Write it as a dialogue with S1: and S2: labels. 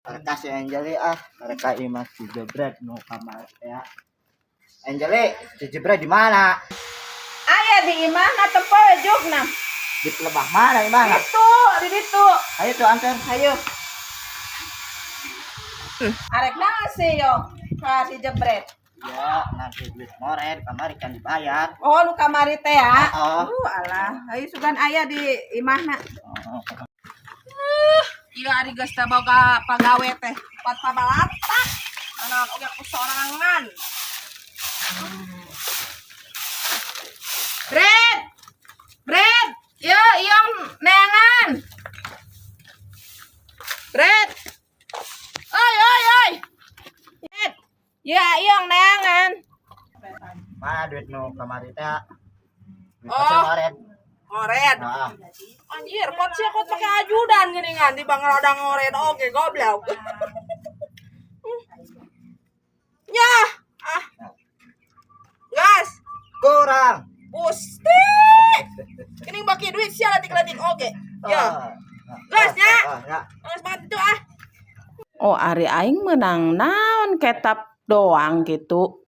S1: Mereka si Angeli ah, mereka imah si Jebret nu kamar ya. Angeli, si Jebret di mana?
S2: Aya di imahna, tempo we jukna.
S1: Di lebah mana imahna?
S2: Itu, di ditu.
S1: Ayo tuh anter.
S2: Ayo. Arek naon sih yo ka si Jebret?
S1: Ya, nanti duit ngored kamari kan dibayar.
S2: Oh, lu kamari teh ya.
S1: Oh.
S2: Alah, ayo sugan aya di imahna.
S1: Oh.
S2: Iya, ari geus teh boga pagawe teh pat pabalatak. Anak oge ku sorangan. Bret. Bret, yo iyong neangan. Bret. Oi oi oi. Bret. Ya, iyong neangan.
S1: Mana duit nu kamari teh? Duit
S2: Oh.
S1: hasil ngored.
S2: Ngored.
S1: Heeh.
S2: Anjir, kot sia kot pakai ajudan geuningan di bangrada ngored oge, goblok. Nyah, ah. Gas,
S1: Kurang.
S2: Gusti. Geuning baki duit sia letik-letik oge. Ya, Gas, nya.
S1: Ah, ya.
S2: Geus banget itu ah.
S3: Oh, ari aing menang naon ketap doang gitu.